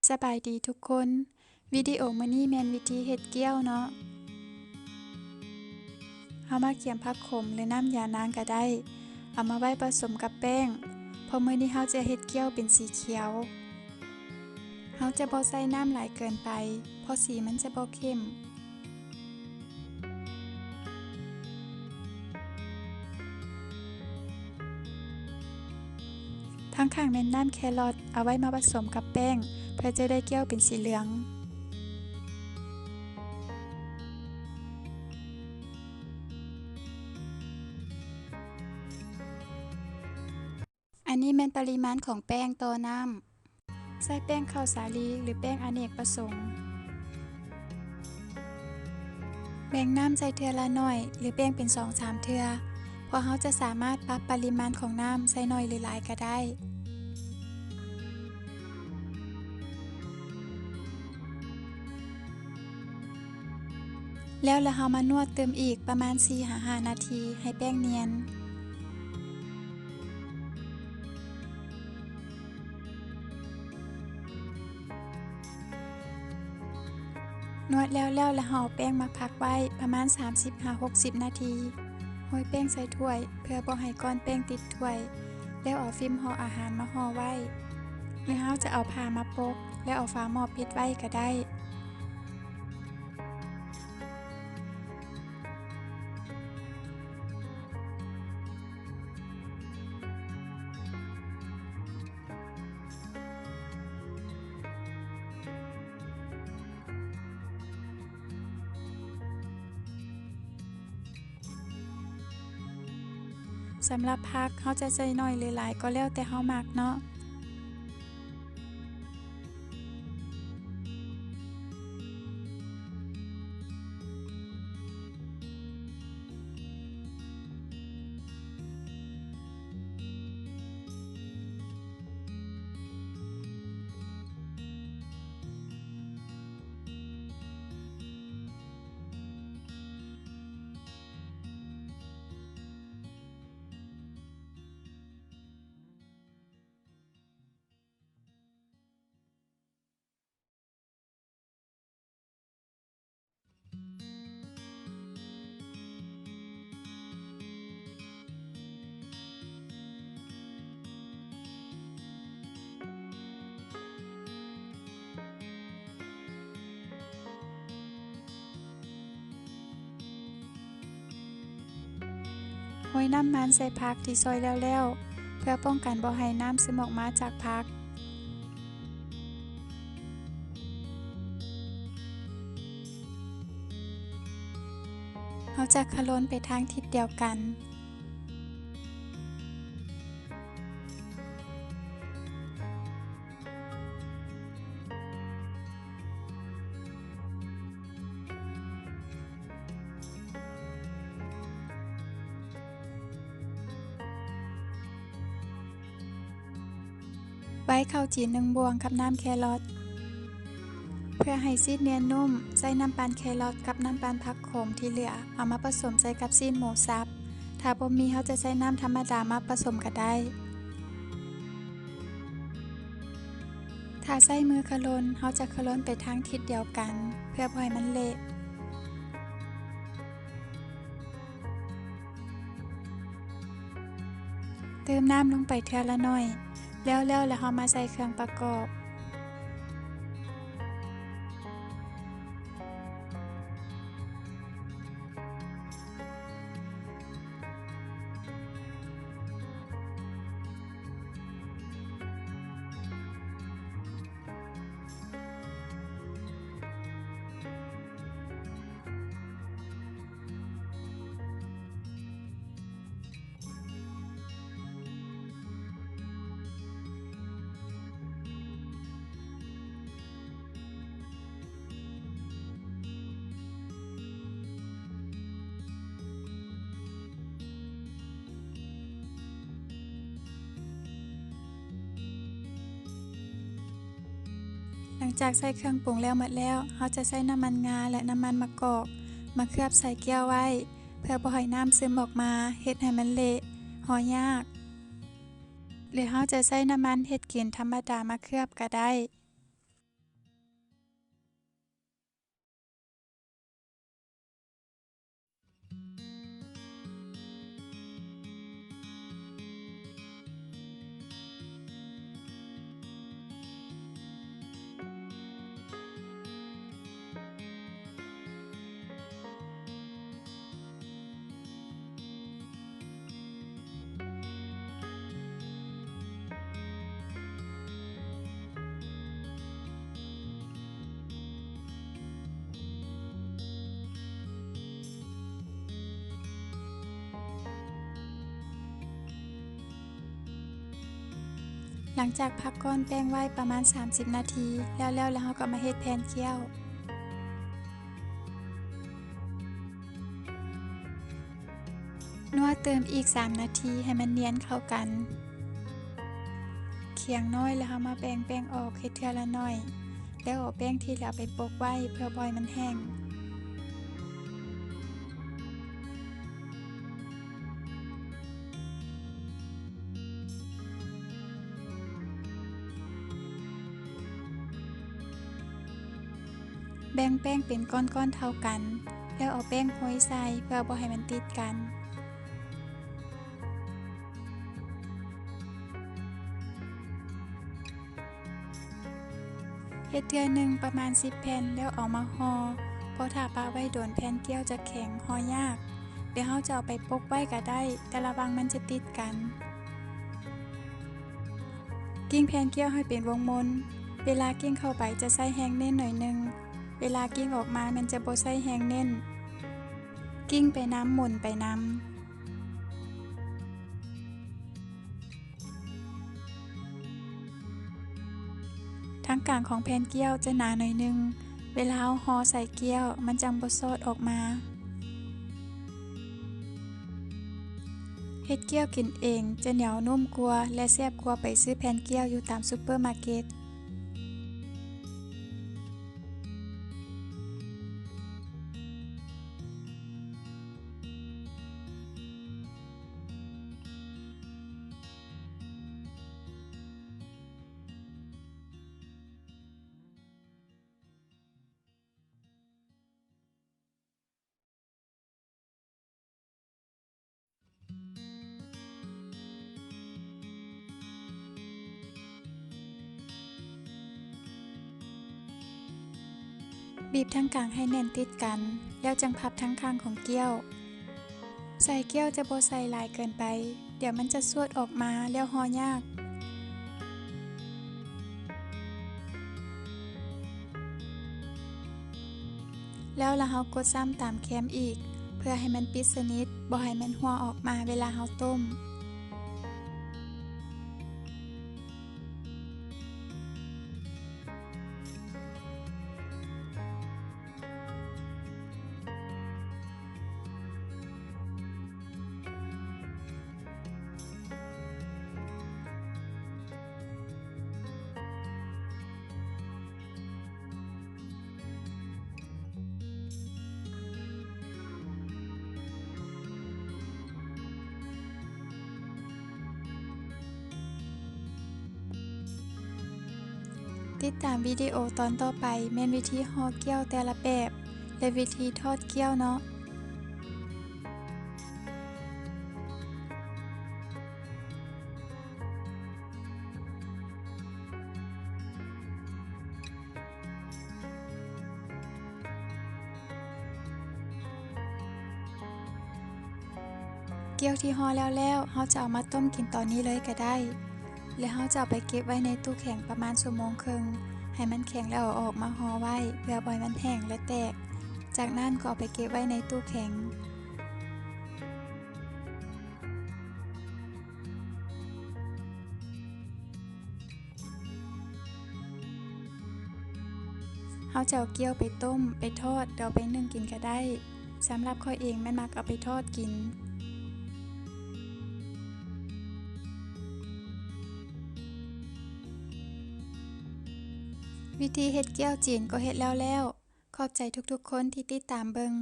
ສະບາຍດີທຸກຄົນ, ວິດີໂອມື້ນີ້ແມ່ນວິທີເຮັດກ້ຽວເນາະ. ເຮົາມາກຽມຜັກຂົມ ຫຼື ນ້ຳຢານາງກະໄດ້, ເອົາມາໄວ້ປະສົມກັບແປ້ງ, ເພາະມື້ນີ້ເຮົາຈະເຮັດກ້ຽວເປັນສີຂຽວ. ເຮົາຈະບໍ່ໃສ່ນ້ຳຫຼາຍເກີນໄປ, ເພາະສີມັນຈະບໍ່ເຂັ້ມ. ທາງຂ້າງແມ່ນນ້ຳແຄຣອດ ເອົາໄວ້ມາປະສົມກັບແປ້ງ ເພື່ອຈະໄດ້ກ້ຽວເປັນສີເຫຼືອງ. ອັນນີ້ແມ່ນປະລິມານຂອງແປ້ງຕໍ່ນ້ຳ. ໃສ່ແປ້ງເຂົ້າສາລີ ຫຼື ແປ້ງອະເນກປະສົງ. ແບ່ງນ້ຳໃສ່ເທື່ອລະໜ້ອຍ ຫຼື ແບ່ງເປັນສອງສາມເທື່ອ, ເພາະເຮົາຈະສາມາດປັບປະລິມານຂອງນ້ຳໃສ່ໜ້ອຍ ຫຼື ຫຼາຍກະໄດ້. ແລ້ວລະເຮົາມານວດຕື່ມອີກປະມານສີ່ຫາຫ້ານາທີ ໃຫ້ແປ້ງນຽນ. ນວດແລ້ວໆ ລະເຮົາເອົາແປ້ງມາພັກໄວ້ປະມານສາມສິບຫາຫົກສິບນາທີ. ໂຮຍແປ້ງໃສ່ຖ້ວຍ ເພື່ອບໍ່ໃຫ້ກ້ອນແປ້ງຕິດຖ້ວຍ, ແລ້ວເອົາຟິມຫໍ່ອາຫານມາຫໍ່ໄວ້ ຫຼື ເຮົາຈະເອົາຜ້າມາປົກ ແລ້ວເອົາຝາໝໍ້ປິດໄວ້ກະໄດ້. ສຳລັບຜັກ ເຮົາຈະໃສ່ໜ້ອຍ ຫຼື ຫຼາຍ ກໍແລ້ວແຕ່ເຮົາມັກເນາະ. ໂຮຍນ້ຳມັນໃສ່ຜັກທີ່ຊອຍແລ້ວໆ ເພື່ອປ້ອງກັນບໍ່ໃຫ້ນ້ຳຊຶມອອກມາຈາກຜັກ. ເຮົາຈະຂະຫຼົ່ນໄປທາງທິດດຽວກັນ. ໄວ້ເຂົ້າຈີ່ໜຶ່ງບ່ວງກັບນ້ຳແຄຣອດ. ເພື່ອໃຫ້ຊີ້ນນຽນນຸ້ມ, ໃຊ້ນ້ຳປັ່ນແຄຣອດກັບນ້ຳປັ່ນຜັກໂຂມທີ່ເຫຼືອ ເອົາມາປະສົມໃສ່ກັບຊີ້ນໝູສັບ. ຖ້າບໍ່ມີ, ເຮົາຈະໃຊ້ນ້ຳທຳມະດາມາປະສົມກະໄດ້. ຖ້າໃຊ້ມືຂະຫຼົ່ນ, ເຮົາຈະຂະຫຼົ່ນໄປທາງທິດດຽວກັນ ເພື່ອບໍ່ໃຫ້ມັນເລະ. ຕື່ມນ້ຳລົງໄປເທື່ອລະໜ້ອຍ, ແລ້ວໆ ລະເຮົາມາໃສ່ເຄື່ອງປະກອບ. ຫຼັງຈາກໃສ່ເຄື່ອງປຸງແລ້ວໝົດແລ້ວ, ເຮົາຈະໃຊ້ນ້ຳມັນງາ ແລະ ນ້ຳມັນມະກອກ ມາເຄືອບໃສ່ກ້ຽວໄວ້ ເພື່ອບໍ່ໃຫ້ນ້ຳຊຶມອອກມາ ເຮັດໃຫ້ມັນເລະ, ຫໍ່ຍາກ. ຫຼືເຮົາຈະໃຊ້ນ້ຳມັນເຮັດກິນທຳມະດາມາເຄືອບກະໄດ້. ຫຼັງຈາກພັກກ້ອນແປ້ງໄວ້ປະມານສາມສິບນາທີ ແລ້ວໆ ແລ້ວເຮົາກໍມາເຮັດແຜ່ນກ້ຽວ. ນົວເຕີມອີກສາມນາທີໃຫ້ມັນນຽນເຂົ້າກັນ. ຂຽງໜ້ອຍ ແລ້ວເຮົາມາແບ່ງແປ້ງອອກເຮັດເທື່ອລະໜ້ອຍ ແລ້ວເອົາແປ້ງທີ່ເຫຼືອໄປປົກໄວ້ເພື່ອບໍ່ໃຫ້ມັນແຫ້ງ. ແບ່ງແປ້ງເປັນກ້ອນໆເທົ່າກັນ ແລ້ວເອົາແປ້ງໂຮຍໃສ່ເພື່ອບໍ່ໃຫ້ມັນຕິດກັນ. ເຮັດເທື່ອໜຶ່ງປະມານສິບແຜ່ນ ແລ້ວເອົາມາຫໍ່, ເພາະຖ້າປະໄວ້ດົນແຜ່ນກ້ຽວຈະແຂງ, ຫໍ່ຍາກ. ແລ້ວເຮົາຈະເອົາໄປປົກໄວ້ກໍໄດ້, ແຕ່ລະວັງມັນຈະຕິດກັນ. ກິ້ງແຜ່ນກ້ຽວໃຫ້ເປັນວົງມົນ, ເວລາກິ້ງເຂົ້າໄປຈະໃຊ້ແຮງເນັ້ນໜ້ອຍໜຶ່ງ, ເວລາກິ້ງອອກມາແມ່ນຈະບໍ່ໃຊ້ແຮງເນັ້ນ. ກິ້ງໄປນຳ, ໝູນໄປນຳ. ທາງກາງຂອງແຜ່ນກ້ຽວຈະໜາໜ້ອຍໜຶ່ງ, ເວລາເຮົາຫໍ່ໃສ່ກ້ຽວ ມັນຈັ່ງບໍ່ຊອດອອກມາ. ເຮັດກ້ຽວກິນເອງຈະໜຽວນຸ້ມກວ່າ ແລະ ແຊບກວ່າໄປຊື້ແຜ່ນກ້ຽວຢູ່ຕາມຊຸບເປີມາເກັດ. ບີບທາງກາງໃຫ້ແໜ້ນຕິດກັນ ແລ້ວຈັ່ງພັບທາງຂ້າງຂອງກ້ຽວ. ໃສ່ກ້ຽວຈະບໍ່ໃສ່ຫຼາຍເກີນໄປ, ດຽວມັນຈະຊວດອອກມາແລ້ວຫໍ່ຍາກ. ແລ້ວລະເຮົາກົດຊ້ຳຕາມແຄມອີກ ເພື່ອໃຫ້ມັນປິດສະໜິດ, ບໍ່ໃຫ້ມັນຮົ່ວອອກມາເວລາເຮົາຕົ້ມ. ຕິດຕາມວິດີໂອຕອນຕໍ່ໄປ ແມ່ນວິທີຫໍ່ກ້ຽວແຕ່ລະແບບ ແລະ ວິທີທອດກ້ຽວເນາະ. ກ້ຽວທີ່ຫໍ່ແລ້ວໆ ເຮົາຈະເອົາມາຕົ້ມກິນຕອນນີ້ເລີຍກໍໄດ້ ແລະ ເຮົາຈະເອົາໄປເກັບໄວ້ໃນຕູ້ແຂງປະມານຊົ່ວໂມງເຄິ່ງ ໃຫ້ມັນແຂງແລ້ວເອົາອອກມາຫໍ່ໄວ້ ເພື່ອບໍ່ໃຫ້ມັນແຫ້ງ ແລະ ແຕກ. ຈາກນັ້ນກໍເອົາໄປເກັບໄວ້ໃນຕູ້ແຂງ. ເຮົາຈະເອົາກ້ຽວໄປຕົ້ມ, ໄປທອດ ຫຼື ເອົາໄປໜຶ້ງກິນກໍໄດ້. ສຳລັບຂ້ອຍເອງແມ່ນມັກເອົາໄປທອດກິນ. ວິທີເຮັດກ້ຽວຈີນກໍເຮັດແລ້ວແລ້ວ. ຂອບໃຈທຸກໆຄົນທີ່ຕິດຕາມເບິ່ງ.